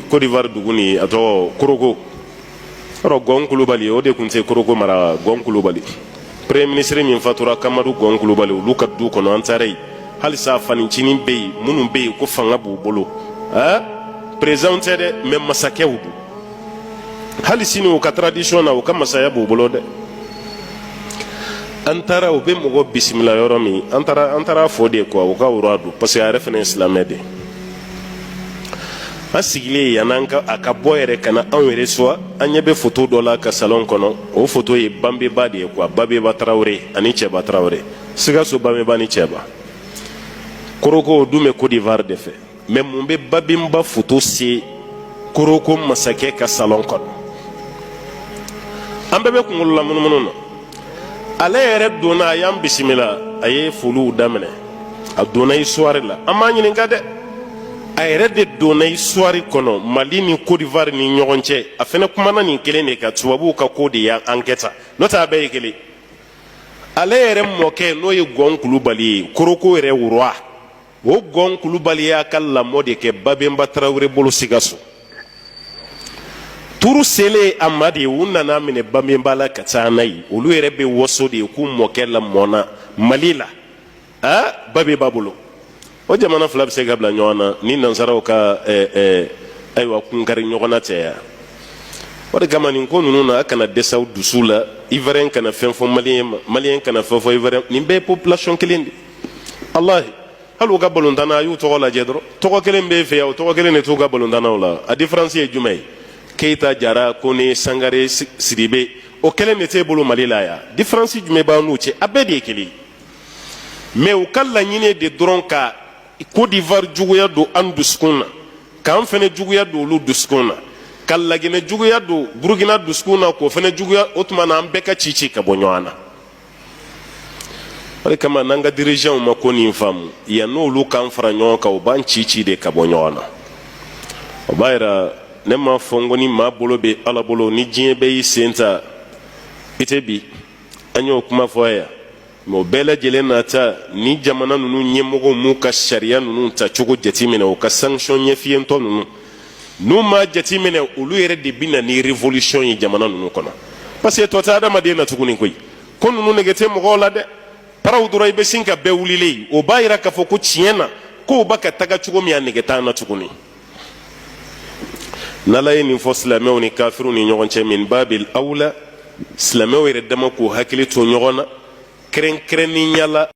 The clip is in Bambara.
Côte d'Ivoire dugu nin, a tɔgɔ Korhogo yɔrɔ, Gɔn Kulubali, o de tun tɛ Korhogo mara. Gɔn Kulubali, premier ministre min fatura, Kamadu Gɔn Kulubali, olu ka du kɔnɔ, an taara yen. Halisa fanicinin bɛ yen, minnu bɛ yen ko fanga b'u bolo. Ɛɛ, président tɛ dɛ, mais masakɛw don. Hali sini, u ka tradition na, u ka masaya b'u bolo dɛ. An taara, u bɛ mɔgɔ bisimila yɔrɔ min, an taara fo de quoi, u ka roi don, parce que a yɛrɛ fana ye silamɛ de ye. An sigilen yan'an ka a ka bɔ yɛrɛ ka na anw reçoit, an ɲɛ bɛ photo dɔ la ka salon kɔnɔ. O photo ye Banbeba de ye quoi, Babeba Tarawele ani Cɛba Tarawele, Sikaso Banbeba ni Cɛba. Korhogo dun bɛ Côte d'Ivoire de fɛ, mais mun bɛ Babemba photo se Korhogo masakɛ ka salon kɔnɔ? An bɛɛ bɛ kunkolo la munumunu na. Ale yɛrɛ donna, a y'an bisimila, a ye foliw daminɛ. A donna histoire la, an m'a ɲininka dɛ, a yɛrɛ de donna histoire kɔnɔ, Mali ni Côte d'Ivoire ni ɲɔgɔn cɛ. A fana kumana nin kelen de kan, tubabuw ka ko de y'an kɛ tan, n'o tɛ a bɛɛ ye kelen. Ale yɛrɛ mɔkɛ, n'o ye Gɔn Kulubali ye, Korhogo yɛrɛ roi, o Gɔn Kulubali y'a ka lamɔ de kɛ Babemba Tarawele bolo Sikaso. Turu selen a ma de, u nana minɛ Babemba la ka taa n'a ye. Olu yɛrɛ bɛ waso de ye k'u mɔkɛ lamɔna Mali la, a Babemba bolo. O jamana fila bɛ se ka bila ɲɔgɔn na ni nansaraw ka ayiwa, kunkari ɲɔgɔn na tɛ ya. O de kama, nin ko ninnu na, a kana dɛsɛ aw dusu la. Ivoirien kana fɛn fɔ Malien ma, Malien kana fɛn fɔ Ivoirien. Nin bɛɛ ye population kelen de. Alahi, hali u ka balontanna, a y'u tɔgɔ lajɛ dɔrɔn. Tɔgɔ kelen b'e fɛ yan, o tɔgɔ kelen de t'u ka balontannaw la. A différence ye jumɛn ye? Keyita, Jara, Kone, Sangare, Sidibe, o kelen de t'e bolo Mali la yan. Différence jumɛn b'an n'u cɛ? A bɛɛ de ye kelen ye. Mais u ka laɲini de dɔrɔn ka Côte d'Ivoire juguya don an dusukun na, k'an fɛnɛ juguya don olu dusukun na, ka Laginɛ juguya don Burukina dusukun na, k'o fɛnɛ juguya. O tuma na, an bɛɛ ka ci ci ka bɔ ɲɔgɔn na. O de kama, n'an ka dirigeants ma ko nin faamu, yan n'olu k'an fara ɲɔgɔn kan, u b'an ci ci de ka bɔ ɲɔgɔn na. O b'a yira, ne m'a fɔ n ko ni maa bolo bɛ Ala bolo, ni diɲɛ bɛɛ y'i sen ta, i tɛ bi. An y'o kuma fɔ yan, mais o bɛɛ lajɛlen na ta, ni jamana ninnu ɲɛmɔgɔw m'u ka sariya ninnu ta cogo jateminɛ, u ka sanction ɲɛfiyentɔ ninnu, n'u m'a jateminɛ, olu yɛrɛ de bɛ na ni révolution ye jamana ninnu kɔnɔ, parce que tɔ tɛ adamaden na tuguni koyi. Ko ninnu nege tɛ mɔgɔw la dɛ. Paraw dɔrɔn, i bɛ sin ka bɛɛ wulilen ye. O b'a yira k'a fɔ ko tiɲɛ na, kow b'a ka taga cogo min, a nege t'an na tuguni. N'Ala ye nin fɔ silamɛw ni kafiriw ni ɲɔgɔn cɛ, min babil awla silamɛw yɛrɛ dama k'u hakili to ɲɔgɔn na, kɛrɛnkɛrɛnnenya la.